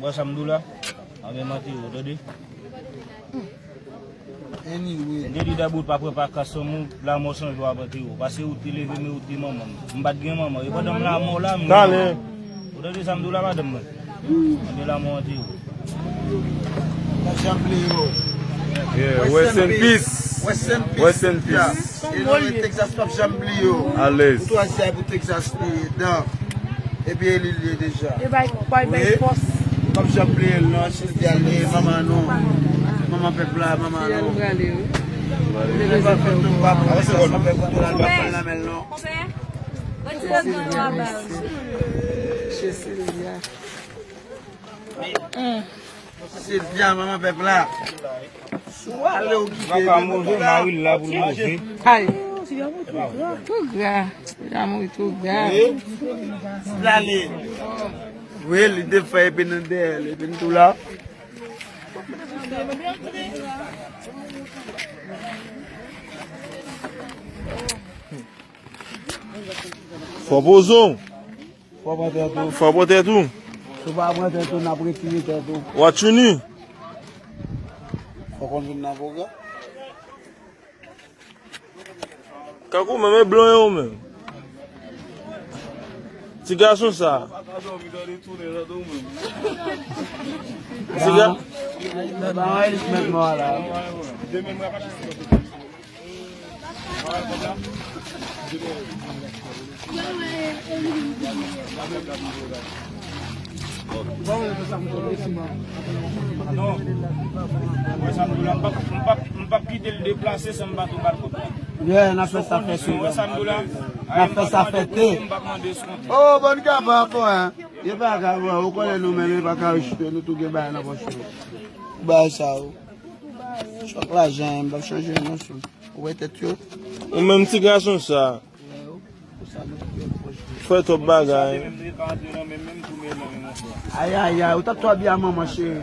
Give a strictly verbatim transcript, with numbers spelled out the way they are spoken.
Bò sa m dou la, a menm antre yo, tande? Anyway. Depi dabout pa pran pa kasanm ou, lanmò san jou ap antre yo. Paske ou te leve men ou te manman m. M pa t gen manman. E pandan m lanmò la, m gen manman. Ou tande sa m dou la, madanm mwen? Antre lanmò antre yo. Janm bliye yo. Yeah, rest in peace. Rest in peace. Rest in peace. E nou Texas p ap janm bliye yo. Alèz. Pou twazyè pou Texas li ye dan. Epi e li l ye deja. Yo bay, bay, bay fòs. P ap janm bliye l non, Silvia li ye, manman nou. Manman pèp la, manman nou. Li pa fè tout pa pou Texas, pa fè tout la, li pa pran nan men l non. Silvia. Silvya, manman pèp la. Si w ale, w kite. Papa move, mari l la pou l move. Ay. Tou gra. Tou gra. Tou gra. Wi. L ale. Wi, li te fè epi nou dèyè l, epi nou tou la. Fò poze w. Fò pran tèt ou. Fò pran tèt ou. Si w pa pran tèt ou, n ap retire tèt ou. What you need? Fò konn vin nan pwogram. Kankou menm e blan yo menm. Ti gason sa. Ti ga- Ba mwen li mèt mò la. Non. Wè sa m di w la, m p ap, m p ap, m p ap kite l deplase san m pa tou ba l kòb la. Yeah, n ap fè sa fète. Wè sa m di w la. N ap fè sa fète. M p ap mande eskonte. Oh, bon kaba, bon, hein. E pa ka, bon, ou konnen nou menm, e pa ka rejte, nou tou gen bagay nan pòch nou. Bagay sa yo. Chòk lajan, m p ap chanje non, sou. Ou wè tèt yo? Ou menm ti gason sa. Fè twòp bagay. Ayayay, ou t ap twò byen a manman cheri.